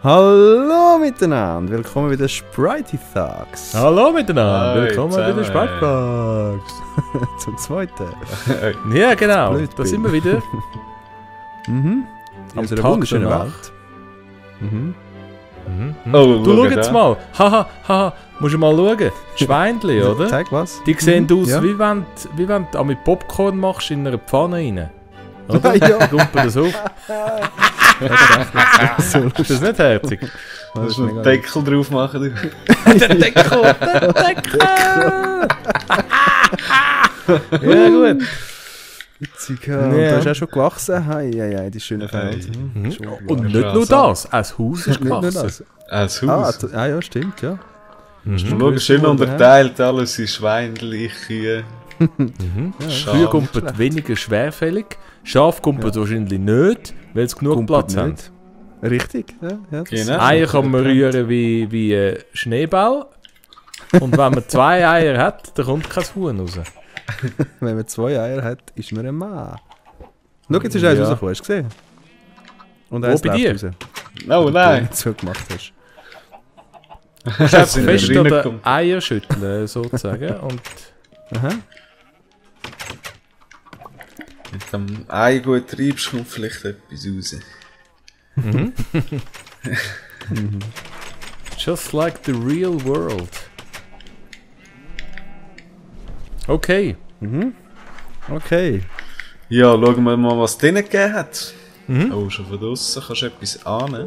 Hallo miteinander, willkommen bei den Spritey Thugs. Hallo miteinander, Hi, willkommen bei den zusammen. Sprite Thugs. Zum zweiten. Ja, genau, Blöd da bin. sind wir wieder. Mhm. In Am unserer Tag wunderschönen danach. Welt. Mhm. Oh, Du schau schau jetzt da. mal. Haha, musst du mal schauen. Die Schweinchen, oder? Zeig was. Die sehen aus, ja. wie wenn du auch mit Popcorn machst in einer Pfanne rein. Oder? Ja. Kumpel das auf. So Ist das nicht herzig? Das ist Musst du mega einen Deckel drauf machen? Der Deckel! Der Deckel! Ja, gut. witzig. Ja. Und da ist auch schon gewachsen. Hei, die schönen Hey. Felder. Mhm. Schon Und gewachsen. nicht nur das, auch das Haus ist Nicht nur gewachsen. das. Das Ah, Haus. ja, stimmt, ja. Mhm. Schau, schön unterteilt, alles in Schweinchen, Kühe. Mhm. Schaf. Kühe kumpelt weniger schwerfällig, Schaf kumpelt wahrscheinlich nicht, weil sie genug Kumpelt Platz haben. nicht. Richtig, ja. Das Genau. Eier kann man rühren wie Schneeball. Und wenn man 2 Eier hat, dann kommt kein Huhn raus. Wenn man 2 Eier hat, ist man ein Mann. Schau, jetzt ist eins Ja. rausgekommen, hast du gesehen? Und Wo, eins bei läuft dir? raus. Oh Du nein. nicht so gemacht hast. Du musst einfach Sind fest wir an den reingekommen? Eier schütteln, sozusagen. Und Aha. Mit dem Ei gut reibst, kommt vielleicht etwas raus. just like the real world. Okay. Okay. Ja, schauen wir mal, was es drinnen gegeben hat. Mhm. Oh, schon von draussen kannst du etwas ahnen.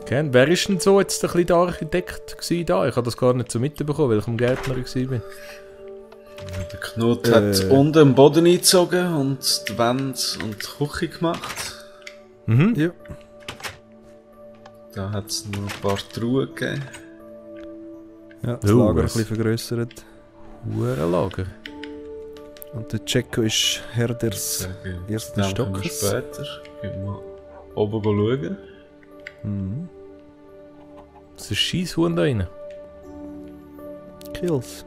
Okay. Wer ist denn so jetzt ein bisschen der Architekt gewesen da? Ich habe das gar nicht so mitbekommen, weil ich am Gärtner war. Der Knut hat unten den Boden eingezogen und die Wände und die Küche gemacht. Mhm. Ja. Da hat es noch ein paar Truhen gegeben. Ja, das Oh, Lager ein was? bisschen vergrössert. Uhrenlager. Und der Cecco ist Herr des Sagen, ersten das denken wir Stockes. später. Gehen wir mal oben schauen. Mhm. Das ist ein Scheisshuhn da rein. Kills.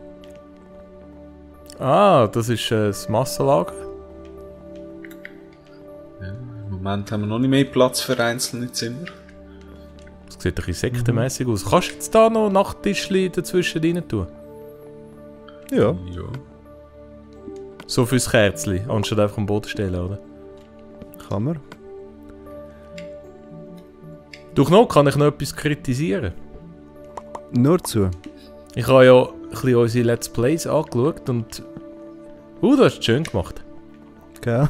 Ah, das ist das Massenlager. Im Moment haben wir noch nicht mehr Platz für einzelne Zimmer. Das sieht ein bisschen sektenmässig aus. Kannst du jetzt da noch Nachttischchen dazwischen rein tun? Ja. Ja. So fürs Kerzli, anstatt einfach am Boden stellen, oder? Kann man. Durch noch kann ich noch etwas kritisieren. Nur zu. Ich habe ja ein bisschen unsere Let's Plays angeschaut und... du hast es schön gemacht. Gell?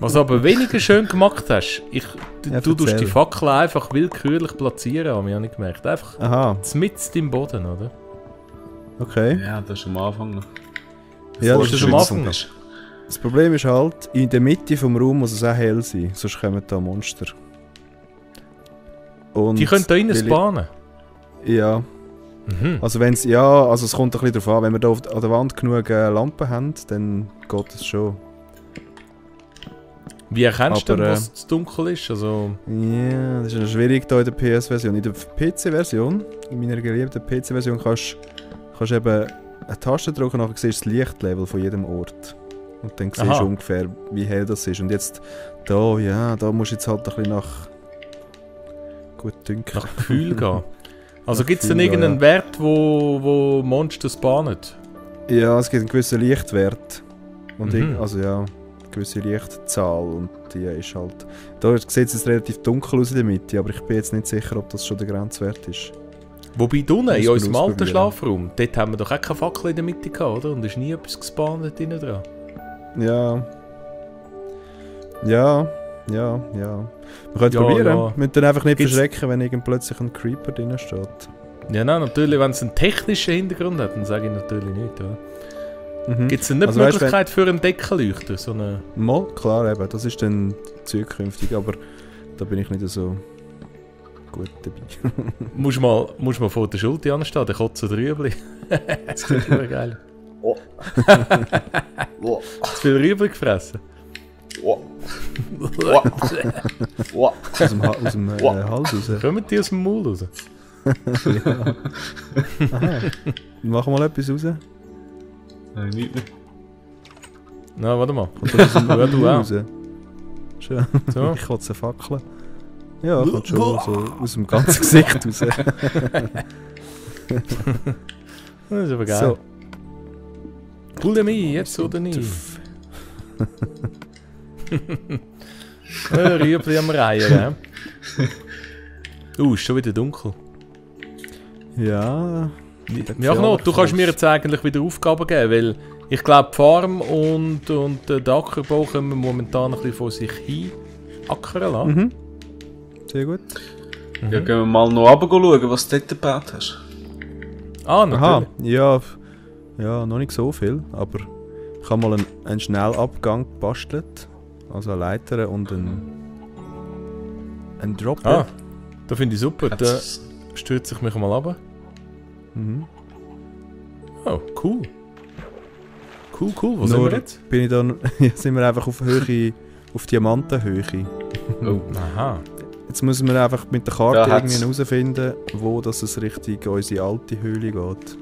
Was aber weniger schön gemacht hast, Ja, du tust die erzähl. Fackel einfach willkürlich platzieren, habe ich auch nicht gemerkt. Einfach Aha, mitten im Boden, oder? okay. Ja, das ist am Anfang noch. Ja, das ist am Anfang noch. Das Problem ist halt, in der Mitte vom Raum muss es auch hell sein, sonst kommen da Monster. Und Die können da rein weil ich- spawnen. Ja, Mhm. also wenn's, ja, also es kommt ein bisschen darauf an, wenn wir da an der Wand genug Lampen haben, dann geht es schon. Wie erkennst du Aber, denn, was zu dunkel ist? Also, Ja, das ist ja schwierig hier in der PS-Version. In der PC-Version, in meiner geliebten PC-Version, kannst du eben eine Taste drücken und dann siehst du das Lichtlevel von jedem Ort. Und dann siehst Aha. du ungefähr, wie hell das ist. Und jetzt da, ja, da musst du jetzt halt ein bisschen nach gut dünken. nach Gefühl gehen. Also Nach gibt es denn Gefühl gehen, irgendeinen Wert, wo Monster spawnen? Ja, es gibt einen gewissen Lichtwert. Und Mhm. also ja, eine gewisse Lichtzahl. Und die ist halt. Da sieht es relativ dunkel aus in der Mitte, aber ich bin jetzt nicht sicher, ob das schon der Grenzwert ist. Wobei du in Muss man unserem alten ausprobieren. Schlafraum, dort haben wir doch auch keine Fackel in der Mitte gehabt, oder? Und ist nie etwas gespawnt innen dran. Ja. Ja. Wir können es Ja, probieren. ja. Wir müssen dann einfach nicht Gibt's- verschrecken, wenn irgend plötzlich ein Creeper drin steht. Ja, nein, natürlich, wenn es einen technischen Hintergrund hat, dann sage ich natürlich nicht, oder? Mhm. Gibt es denn nicht Also die weißt, Möglichkeit für einen Deckenleuchter? So eine... Mal, klar eben, das ist dann zukünftig, aber da bin ich nicht so gut dabei. Musst mal vor der Schulter anstehen, der kotzt Rüebli. Das ist immer geil. Oh. Oh. Zu viel Rüebli gefressen. Oh. Oh. Oh. Aus dem, aus dem Hals raus. Kommen die aus dem Maul raus? Ja. Aha. Mach mal etwas raus. Nein, nicht mehr. Na, warte mal. Kommt das aus dem Ja, du Maul auch. raus? Schön. So. Ich kotze Fackeln. Ja, kommt schon so aus dem ganzen Gesicht raus. Das ist aber geil. So. Bulimie, jetzt oder nie? Rüebli am Reihen, ist schon wieder dunkel. Ja. Ja, Knut, du kannst mir jetzt eigentlich wieder Aufgaben geben, weil ich glaube, die Farm und den Ackerbau können wir momentan ein bisschen vor sich hin ackern lassen. Mhm. Sehr gut. Ja, gehen wir mal noch runter schauen, was du dort gebaut hast. Ah, natürlich. Aha, ja, noch nicht so viel, aber ich habe mal einen Schnellabgang gebastelt. Also eine Leiter und einen Dropper. Ah, das finde ich super. Da stürze ich mich mal runter. Mhm. Oh, cool. Cool. Wo sind wir jetzt? Bin ich dann, sind wir einfach auf Höhe, auf Diamantenhöhe. Oh. Aha. Jetzt müssen wir einfach mit der Karte Da irgendwie herausfinden, wo das es Richtung unsere alte Höhle geht.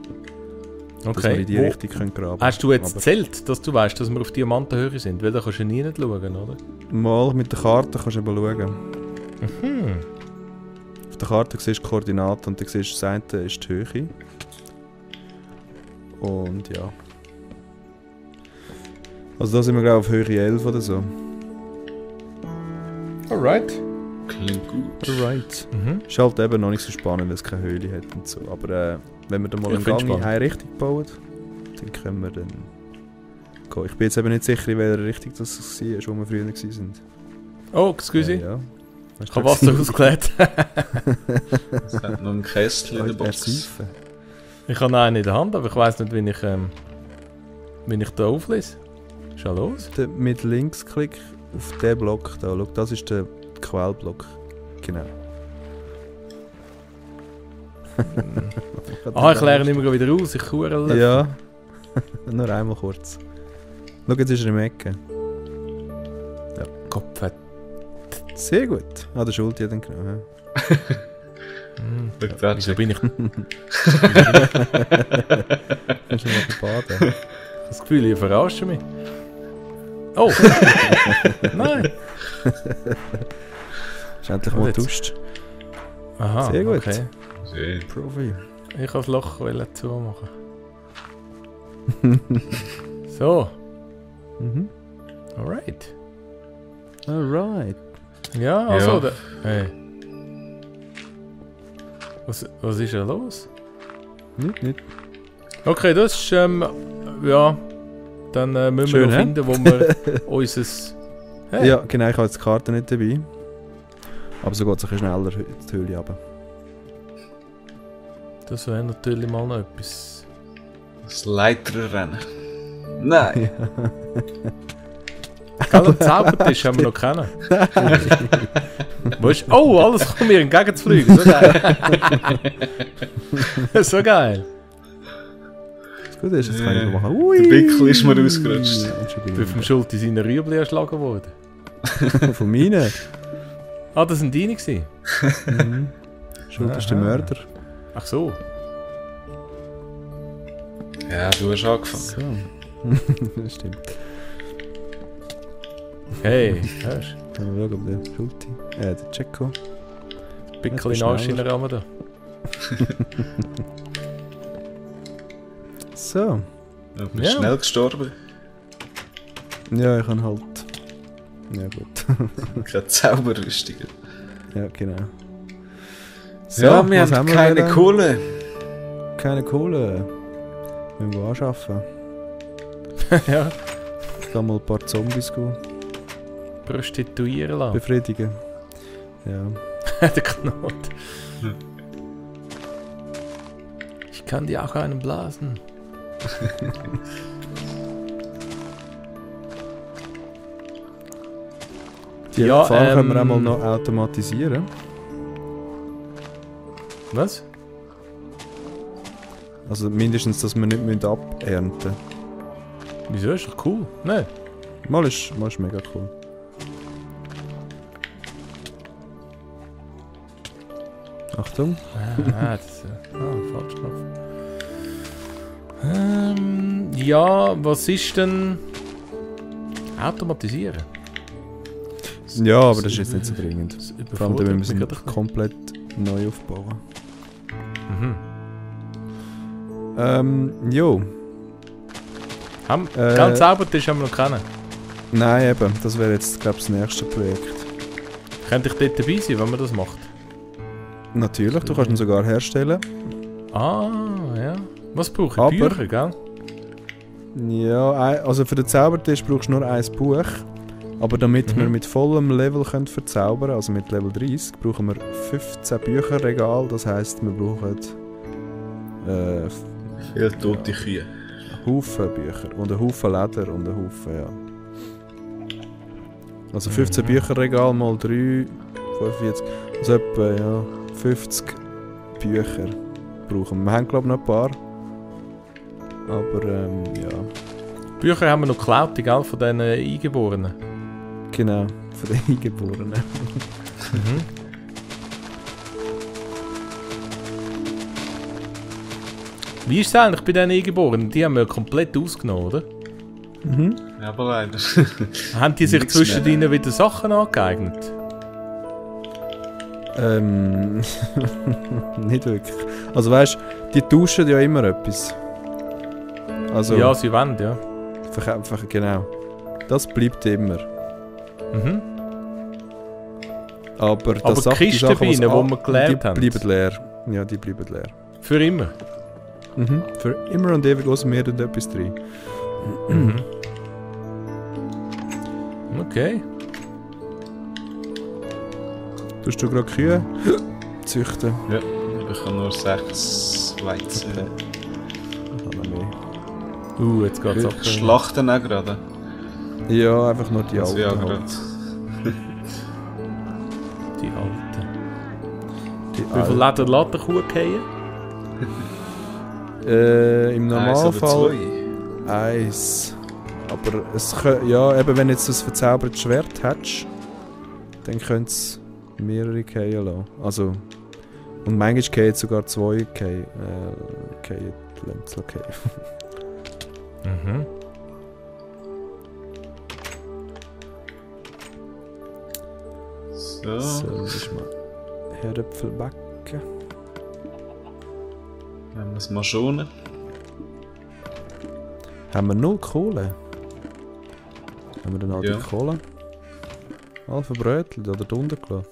Dass wir Okay. in die Richtung können graben. Hast du jetzt Aber Zelt, dass du weißt, dass wir auf Diamantenhöhe sind? Weil da kannst du nie nicht schauen, oder? mal mit der Karte kannst du eben schauen. Mhm. Auf der Karte siehst du die Koordinaten und dann siehst du, das eine ist die Höhe. Und ja. Also da sind wir glaube ich auf Höhe 11 oder so. Alright. Klingt gut. Alright. Mhm. Ist halt eben noch nicht so spannend, dass es keine Höhle hat und so. Aber wenn wir dann mal Ich einen find's Gang in spannend. eine Richtung bauen, dann können wir dann gehen. Ich bin jetzt eben nicht sicher, in welcher Richtung das war, wo wir früher waren. Oh, excuse. Ja. Ich habe Wasser ausgeleert. Es hat noch einen Kessel in der Box. Ersaufen. Ich habe einen in der Hand, aber ich weiss nicht, wie ich da auflese. Ist ja los? Mit Linksklick auf den Block da. Schau, das ist der Quellblock. Genau. Ich lerne immer wieder aus, ich kuhle. Ja. Nur einmal kurz. Schau, jetzt ist er im Ecke. Kopf. Sehr gut. Ah, der Schulti hat ihn genommen. Wieso bin ich? Ich Kannst du mal baden? habe das Gefühl, ihr verarscht mich. Oh! Nein! Ist endlich mal Jetzt. getauscht. Aha, Sehr gut. okay. Schön. Profi. Ich kann das Loch zumachen. So, Mhm. alright. Alright. Ja, also, Ja. Hey. Was ist da los? Nicht. Okay, das ist, ja, dann müssen Schön, wir noch hä? finden, wo wir unseres... Hey. Ja, genau, ich habe jetzt die Karte nicht dabei. Aber so geht es ein bisschen schneller die Höhle runter. Das wäre natürlich mal noch etwas. Das Leiterrennen. Nein. Gell, den Zaubertisch haben wir noch kennen. Weißt du? Oh, alles kommt mir entgegenzufliegen. So geil. So geil. Das Gute ist, jetzt kann ich machen. Ui. Der Wickel ist mir ausgerutscht. Und schon Ich bin bin vom Schulti seine Rüebli erschlagen worden. ich von meinen. Ah, das sind deine gewesen? Mhm. Schuld ist der Aha. Mörder. Ach so. Ja, du hast angefangen. So. Das stimmt. Hey, hörst Können wir schauen, ob der Schulti. Der Cecco. du? Pickel in Arsch in der Rahmen da. So. Du bist Ja. schnell gestorben. Ja, ich kann halt. Ja, gut. Keine Zauberrüstung. Ja, genau. Ja, wir was haben wir keine wieder? Kohle. Keine Kohle. Müssen wir anschaffen. Ja, Ich kann mal ein paar Zombies prostituieren lassen. befriedigen. Ja. Der Knot. Hm. Ich kann dir auch einen blasen. Die Ja, Farm können wir auch mal noch automatisieren. Was? Also mindestens, dass wir nicht abernten müssen. Wieso? Ist doch cool. Nein. Mal ist mega cool. Achtung. Das falsch Knopf. Ja, was ist denn automatisieren? Ja, aber das ist jetzt nicht so dringend. Das Vor allem, wenn wir überfordert mich müssen gerade ein komplett neu aufbauen. bisschen. Jo. Ganz Zaubertisch haben wir noch kennen. Nein, eben. Das wäre jetzt, glaube ich, das nächste Projekt. Könnte ich dort dabei sein, wenn man das macht? Natürlich, du kannst ihn sogar herstellen. Ah, ja. Was brauche ich? Aber- Bücher, gell? Ja, also für den Zaubertisch brauchst du nur ein Buch. Aber damit wir mit vollem Level können verzaubern, also mit Level 30, brauchen wir 15 Bücherregal. Das heisst, wir brauchen Viele tote Kühe. Haufen Bücher und einen Haufen Leder und einen Haufen, ja. Also 15 Bücherregal mal 3, 45, also etwa, ja, 50 Bücher brauchen wir. Wir haben, glaube ich, noch ein paar. Aber, ja. Bücher haben wir noch geklaut, gell, von diesen Eingeborenen. Genau, von den Eingeborenen. Wie ist es eigentlich bei diesen Eingeborenen? Die haben wir komplett ausgenommen, oder? Ja, aber leider. Haben die sich Nichts zwischen mehr. ihnen wieder Sachen angeeignet? Nicht wirklich. Also weißt du, die tauschen ja immer etwas. Also, Ja, sie wollen, ja. genau. Das bleibt immer. Mhm. Aber, Aber das die Kisten bei ihnen, die wir gelernt haben? Die bleiben leer. Ja, die bleiben leer. Für immer. Mhm. Für immer und ewig aus mir und etwas drin. Okay. Tust du gerade Kühe züchten? Ja, ich habe nur 6 Weizen. Okay. Ich habe noch mehr. Jetzt geht's ab. Schlachten auch gerade. Ja, einfach nur die Also ja, alten. gerade. halt. Die Alten. Die Wie viel Leder lässt der Kuh fallen? Im 1 oder Normalfall 2. 1. Aber es ja, eben wenn jetzt das verzaubertes Schwert hättest, dann könnte es mehrere fallen lassen. Also, und manchmal fallen sogar 2 fallen. Okay. Mhm. So. So, muss mal Herdöpfel backen. Wenn wir es mal schonen. Haben wir 0 Kohle? Haben wir dann all Ja. die Kohle? All verbrötelt oder drunter gelassen?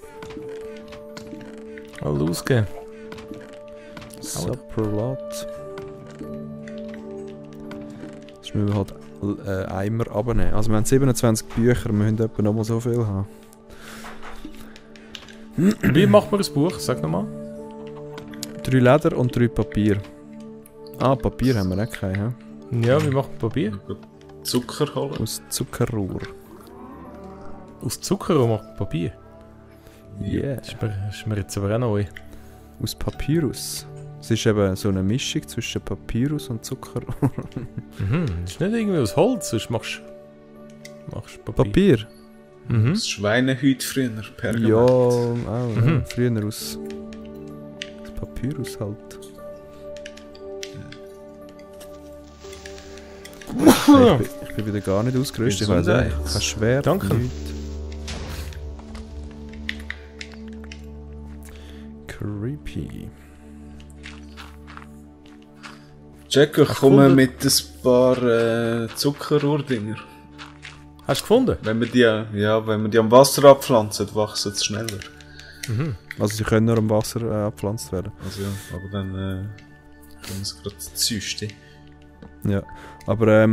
Mal ausgeben. Saprolat. Jetzt müssen wir halt Eimer abnehmen. Also wir haben 27 Bücher, wir müssen etwa noch mal so viel haben. Wie macht man ein Buch? Sag nochmal. 3 Leder und 3 Papier. Ah, Papier haben wir auch kein, he? Ja, wie macht man Papier? Zucker holen. Aus Zuckerrohr. Aus Zuckerrohr macht man Papier. Yeah. Das ist mir jetzt aber auch neu. Aus Papyrus. Es ist eben so eine Mischung zwischen Papyrus und Zuckerrohr. Das ist nicht irgendwie aus Holz, sonst machst du Papier. Papier? Mhm. Das Schweinehüt früher. Pergament. Ja, auch. Ja. Mhm. Früher aus Papyrus halt. Ich bin wieder gar nicht ausgerüstet. Ich weiß Gesundheit. nicht. Kein Schwert. Danke. Nichts. Creepy. Jack, ich Hast du komme gefunden? mit ein paar Zuckerrohrdinger. Hast du gefunden? Wenn wir die am Wasser abpflanzen, wachsen sie schneller. Mhm. Also sie können nur im Wasser abgepflanzt werden. Also ja, aber dann können sie gerade züchten. Ja. Aber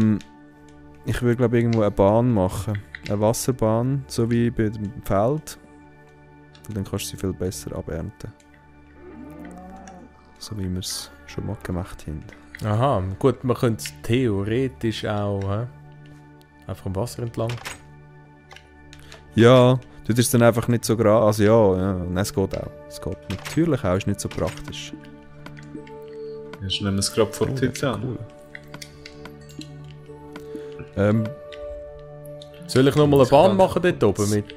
ich will glaube irgendwo eine Bahn machen. Eine Wasserbahn, so wie bei dem Feld. Und dann kannst du sie viel besser abernten. So wie wir es schon mal gemacht haben. Aha, gut, man könnte es theoretisch auch einfach am Wasser entlang. Ja, du tust dann einfach nicht so gerade. Also ja, nein, es geht auch. Es geht natürlich auch, ist nicht so praktisch. Jetzt nehmen wir es gerade vor die Hütte an. Cool. Soll ich nochmal eine Bahn kann- machen dort oben, mit,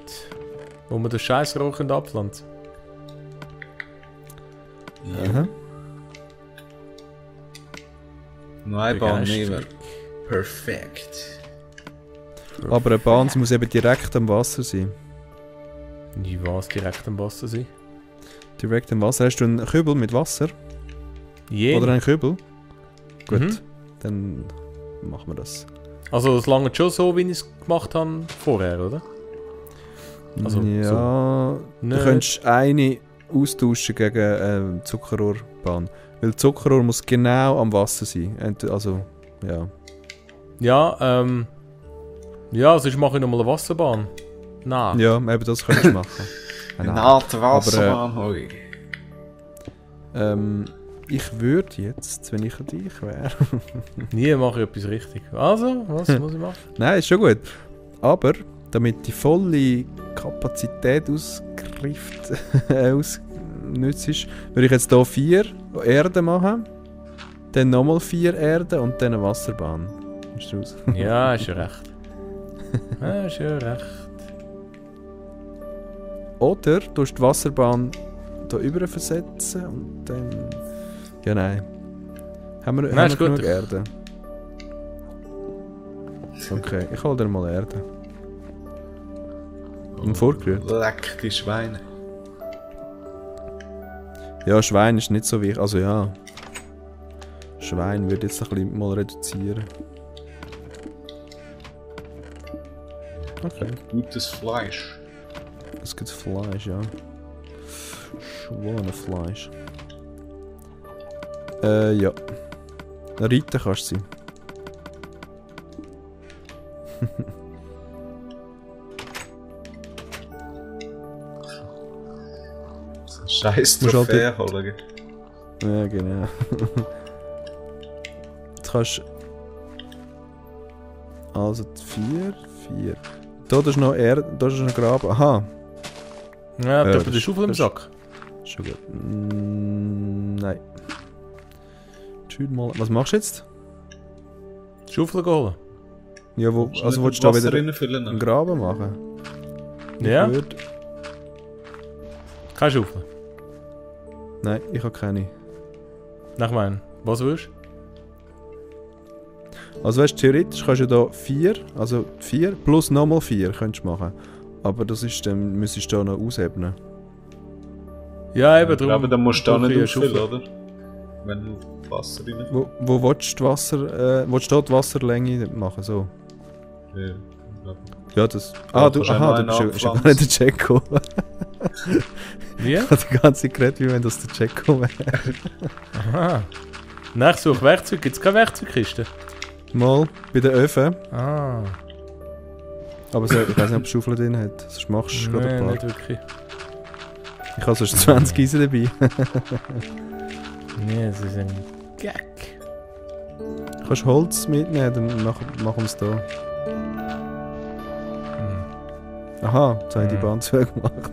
wo man den Scheissrohr abpflanzen Aha. Noch eine Bahn Begeisterung. nehmen. Perfekt. Aber eine Bahn sie muss eben direkt am Wasser sein. Wie was direkt am Wasser sein? Direkt im Wasser. Hast du einen Kübel mit Wasser? Jeden. Oder einen Kübel? Gut, Mhm. dann machen wir das. Also es langt schon so, wie ich es gemacht habe vorher, oder? Also, ja, du Nicht. könntest eine austauschen gegen Zuckerrohrbahn. Weil die Zuckerrohr muss genau am Wasser sein. Also, ja. Ja, ja, sonst mache ich nochmal eine Wasserbahn. Nein. Ja, eben das könntest du machen. Eine Art Wasserbahn, hoi. Ich würde jetzt, wenn ich an dich wäre. Nie mache ich etwas richtig. Also, was muss ich machen? Nein, ist schon gut. Aber damit die volle Kapazität ausgreift, ausnützt, würde ich jetzt hier 4 Erden machen. Dann nochmal 4 Erden und dann eine Wasserbahn. Ist raus. Ja, ist ja recht. Ja, ist ja recht. Oder du hast die Wasserbahn hier rüber versetzen und dann... Ja, nein. Haben wir ist gut. genug Erde? Okay, ich hole dir mal Erde. Und vorgerührt. Leck die Schweine. Ja, Schwein ist nicht so wichtig. Also ja. Schwein würde jetzt ein bisschen mal reduzieren. Okay. Gutes Fleisch. Es gibt Fleisch, ja. Schweinefleisch. Ja. Reiten kannst du sie. Scheiß Musst halt Trophäe holen. Ja, genau. Jetzt kannst also 4. Da ist noch da ist noch Graben. Aha. Ja, habt ihr das den Schaufel im ist- Sack? Schon gut. Nein. Tschüss mal. Was machst du jetzt? Schaufel holen? Ja, wo, also willst du da wieder einen Graben machen? Ja? Ich würd- Keine Schaufel? Nein, ich habe keine. Nach meinen. Was willst du? Also weißt du, theoretisch kannst du da 4, also 4 plus nochmal 4 könntest du machen. Aber das ist dann, müsstest du da noch aushebnen. Ja, eben drum. Aber dann musst du da brauche nicht ich eine auffüllen, Schaufel. oder? Wenn du Wasser rein... Wo willst du die willst du da die Wasserlänge machen? So. Ja. Ja, das... Ja, du, kannst aha, auch du noch bist ja einen gar nicht der Jacko. Wie? Ich habe die ganze Zeit geredet, wie wenn das der Jacko wäre. Aha. Nein, ich suche Werkzeug. Gibt es keine Werkzeugkiste? Mal, bei den Öfen. Ah. Aber ich weiß nicht, ob es Schaufel drin hat. Sonst machst du gerade ein Nein, paar. nicht wirklich. Ich habe sonst 20 Eisen dabei. Nee, es ist ein Gag. Du kannst Holz mitnehmen, dann machen wir es da. Hm. Aha, jetzt habe ich die Bahn zugemacht.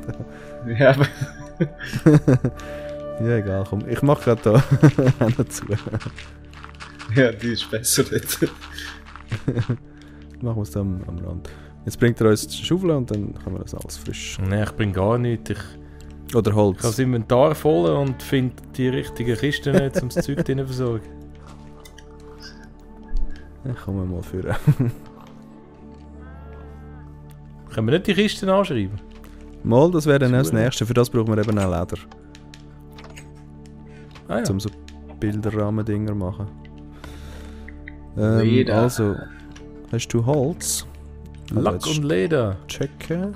Ja, aber... Ja, egal, komm. Ich mache gerade da auch noch zu. ja, die ist besser dort. Machen wir es da am Rand. Jetzt bringt er uns die Schaufel und dann können wir das alles frisch. Nein, ich bringe gar nichts. Ich Oder habe Holz. das Inventar voll und finde die richtigen Kisten nicht, um das Zeug drin zu versorgen. Ich komme mal führen. Können wir nicht die Kisten anschreiben? Mal, das wäre dann auch das Super. nächste. Für das brauchen wir eben auch Leder. Ah ja. Um so Bilderrahmendinger machen. Leder. Also, hast du Holz? Lack Jetzt und Leder. checken.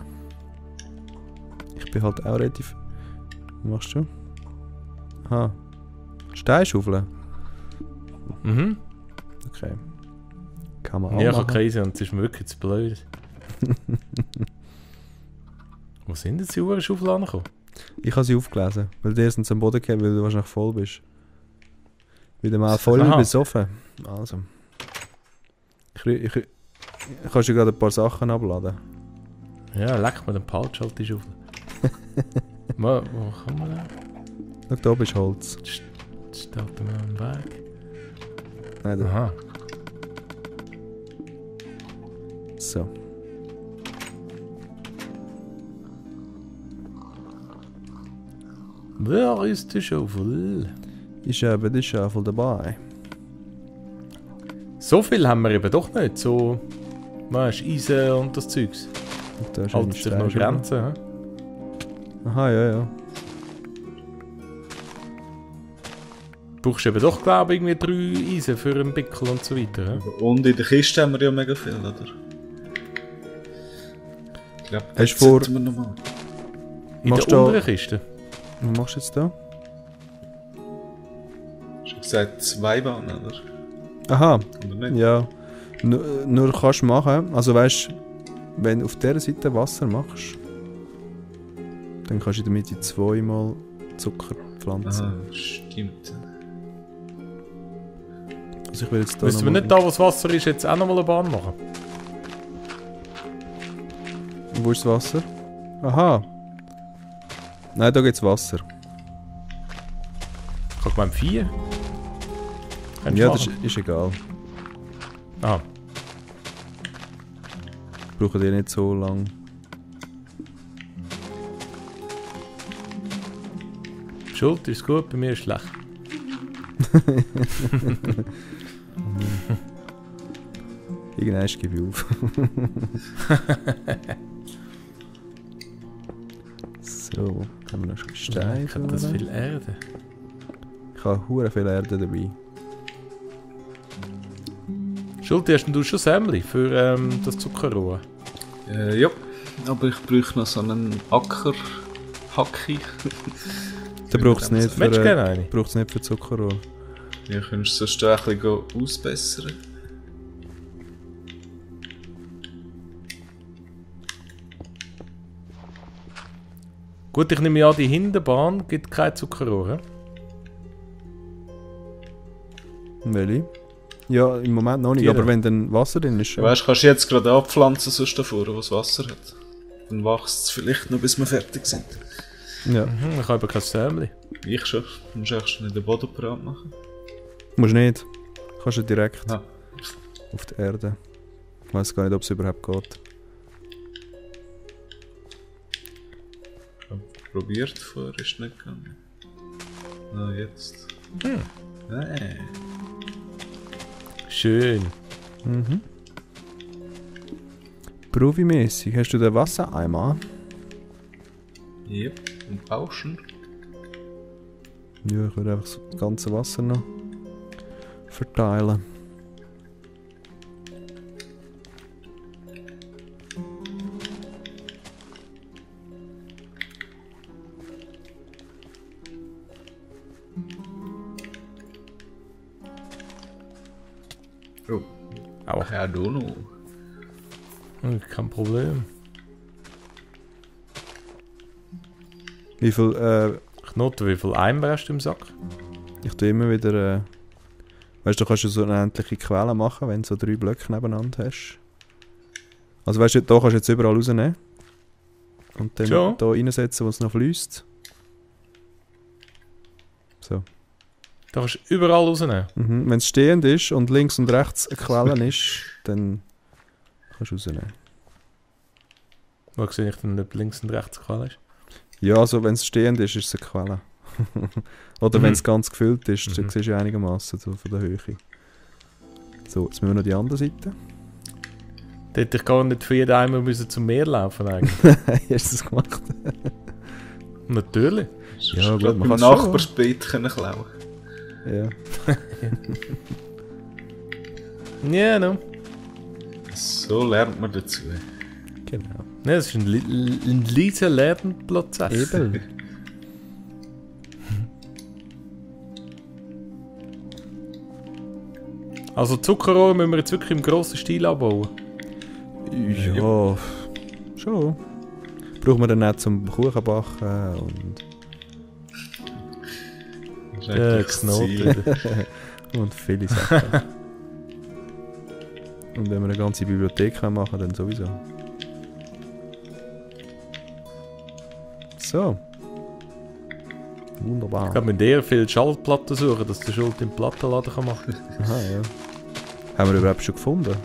Ich bin halt auch relativ... Was machst du? Aha. Steinschaufeln? Mhm. Okay. Kann man auch Ja, ich habe machen. keine und es ist mir wirklich zu blöd. Wo sind jetzt die Uhrenschaufel angekommen? Ich habe sie aufgelesen, weil die sind am Boden gegeben, weil du wahrscheinlich voll bist. Wieder mal voll Aha. besoffen. Also. Ich kannst du gerade ein paar Sachen abladen. Ja, leck mir den Palsch halt die Schaufel. Wo kann man da? Schau, da oben ist Holz. Das steht mir am Weg. Nein, da. Aha. So. Wer ist die Schaufel? Ist eben die Schaufel dabei. So viel haben wir eben doch nicht. So, weißt du, Eisen und das Zeugs. Und da ist Haltet eine sich noch Steinschaufeln. Grenzen, hä? Aha, ja. Du brauchst eben doch, glaube ich, irgendwie 3 Eisen für einen Pickel und so weiter. Ja? Und in der Kiste haben wir ja mega viel, oder? Ich glaube, Hast du vor- wir noch mal. In Machst der du- unteren Kiste. Was machst du jetzt da? Hast du gesagt 2 Bahnen, oder? Aha, Oder nicht? ja. Nur kannst du machen, also weißt du, wenn du auf dieser Seite Wasser machst, dann kannst du in der Mitte 2-mal Zucker pflanzen. Aha, stimmt. Also ich will jetzt da Müssen wir noch nicht da, wo das Wasser ist, jetzt auch nochmal eine Bahn machen? Wo ist das Wasser? Aha. Nein, da gibt's Wasser. Ich habe gemeint 4. Ja, das ist egal. Ah, Brauchen die nicht so lang. Schuld ist gut, bei mir ist schlecht. Irgendwann gebe ich auf. So, haben wir noch Steine. Ich habe das viel Erde. Ich habe hure viel Erde dabei. Schuld, hast denn du schon Sämli für das Zuckerrohr? Ja, aber ich bräuchte noch so einen Acker-Hacki. Da braucht es nicht, Willst du gerne eine? braucht's nicht für Zuckerrohr. Ja, könntest du sonst auch ein bisschen ausbessern. Gut, ich nehme an, die Hinterbahn gibt kein Zuckerrohr. Welche? Ja, im Moment noch nicht, Tiere. aber wenn dann Wasser drin ist schon. Ja, weißt du, kannst du jetzt gerade abpflanzen, sonst davor, wo es Wasser hat. Dann wächst es vielleicht noch, bis wir fertig sind. Ja. Ich habe eben kein Sämli. Ich schon. Du musst echt schon in den Boden parat machen. Musst nicht. Kannst du direkt Ja. auf die Erde. Ich weiß gar nicht, ob es überhaupt geht. Ich habe probiert vorher, ist nicht gegangen. Na, jetzt. Hey. Schön. Mhm. Profimäßig. Hast du den Wassereimer? Yep, und Bauschen. Ja, ich würde einfach das ganze Wasser noch verteilen. Oh, Auch. ja, du noch. Kein Problem. Wie viel, Knoten, wie viel Eimer hast du im Sack? ich tue immer wieder, weißt du, kannst du so eine endliche Quelle machen, wenn du so 3 Blöcke nebeneinander hast. Also weißt du, da kannst du jetzt überall rausnehmen. Und dann Schon? da reinsetzen, wo es noch fließt. So. Da kannst du überall rausnehmen. Mhm. Wenn es stehend ist und links und rechts eine Quelle ist, dann kannst du rausnehmen. Wo sehe ich denn nicht links und rechts Quelle ist? Ja, also wenn es stehend ist, ist es eine Quelle. Oder wenn es Mhm. ganz gefüllt ist, dann Mhm. siehst du einigermaßen so von der Höhe. So, jetzt müssen wir noch die andere Seite. Da hätte ich gar nicht für jeden Eimer müssen zum Meer laufen eigentlich. Hast du das gemacht? Natürlich. Ja, gut, man beim kann schon. Nachbarsbeet können klauen. Ja. Ja, no. So lernt man dazu. Genau. Ja, das ist ein leiser Lernprozess. Eben. Also Zuckerrohr müssen wir jetzt wirklich im grossen Stil anbauen. Ja, schon. Brauchen wir dann auch zum Kuchen backen und, Das ist Ja, eigentlich das Ziel. Knoten. und viele Sachen. Und wenn wir eine ganze Bibliothek machen, dann sowieso. So. Wunderbar. Ich glaube, mit der viel Schallplatten suchen, dass der Schuld im Plattenladen machen kann. Aha, ja. Haben wir überhaupt schon gefunden?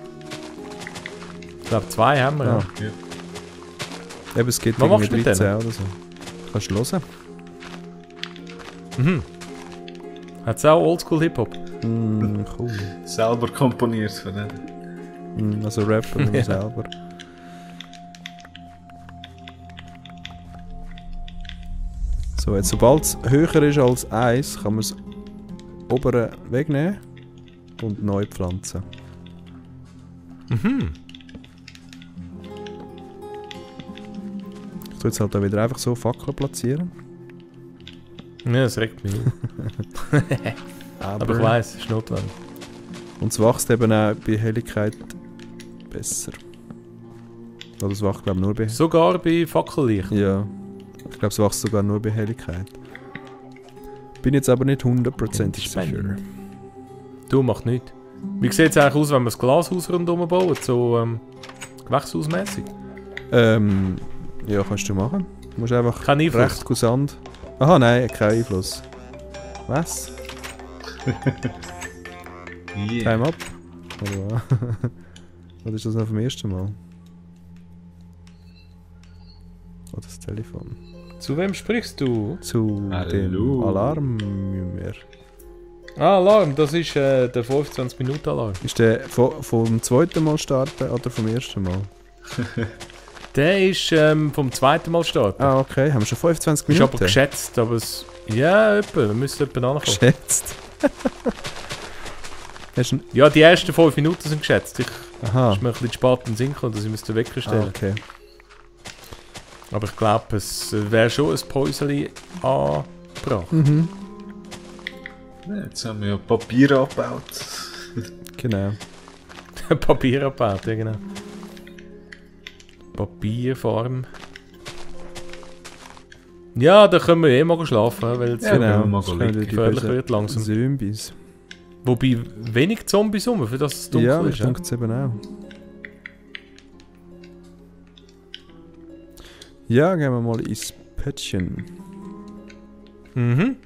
Ich glaube, 2 haben wir. Ja. Ja. Eben, es gibt Was machst irgendwie du mit 13 oder so. Kannst du hören? Mhm. Hat es auch Oldschool-Hip-Hop? Cool. Selber komponiert von denen. Also Rapper und Ja. selber. So, jetzt sobald es höher ist als 1, kann man es obere wegnehmen und neu pflanzen. Mhm. Ich tue jetzt halt da wieder einfach so Fackeln platzieren. Ja, das regt mich auf. Aber ich weiss, es ist notwendig. Und es wächst eben auch bei Helligkeit besser. Oder es wächst glaube ich nur bei... Sogar bei Fackellicht. Ja. Ich glaube es wächst sogar nur bei Helligkeit. Bin jetzt aber nicht 100% sicher. Du, macht nichts. Wie sieht es eigentlich aus, wenn wir das Glashaus rundherum bauen? So gewächshausmässig? Ja, kannst du machen. Du musst einfach Kein Einfluss. recht kusant... Aha, nein, kein Einfluss. Was? Time up? Oder was? Oder ist das noch vom ersten Mal? Oder das Telefon? Zu wem sprichst du? Zu dem Alarm. Ah, Alarm, das ist der 25-Minuten-Alarm. Ist der vom zweiten Mal starten oder vom ersten Mal? Der ist vom zweiten Mal starten. Ah, okay. Haben wir schon 25 Ist Minuten? aber geschätzt, aber es... Ja, etwa. Wir müssen etwa ankommen. Geschätzt? Hast du Ja, die ersten 5 Minuten sind geschätzt. Aha. Ist mir ein bisschen spät in den Sinn gekommen, dass ich den Wecker stellen. Ah, okay. Aber ich glaube, es wäre schon ein Päuschen angebracht. Mhm. Ja, jetzt haben wir ja Papier abgebaut. Genau. Papier abgebaut, ja genau. Papierfarm. Ja, da können wir eh mal schlafen, weil es Ja, Genau. wir mal Das liegen. können die gefährlich bösen wird langsam. Zombies. Wobei wenig Zombies rum, für das es dunkel Ja, ist. ich denke es eben auch. Ja, gehen wir mal ins Pöttchen. Mhm.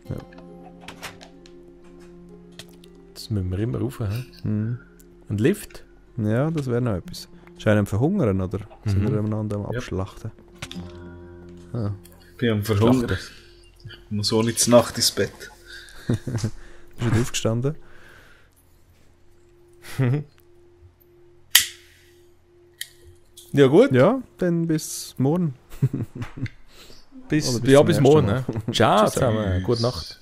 Ja. Das müssen wir immer rauf. He? Hm. Und Lift? Ja, das wäre noch etwas. Scheinen am Verhungern, oder? Sind wir einander am Ja. Abschlachten? Ah. Ich bin am Verhungern. Ich muss auch nicht zur Nacht ins Bett. Bist du aufgestanden? Ja gut. Ja, dann bis morgen. Bis, Oder bis ja, zum bis ersten morgen. Mal. Ne? Ciao Tschüss. zusammen. Gute Nacht.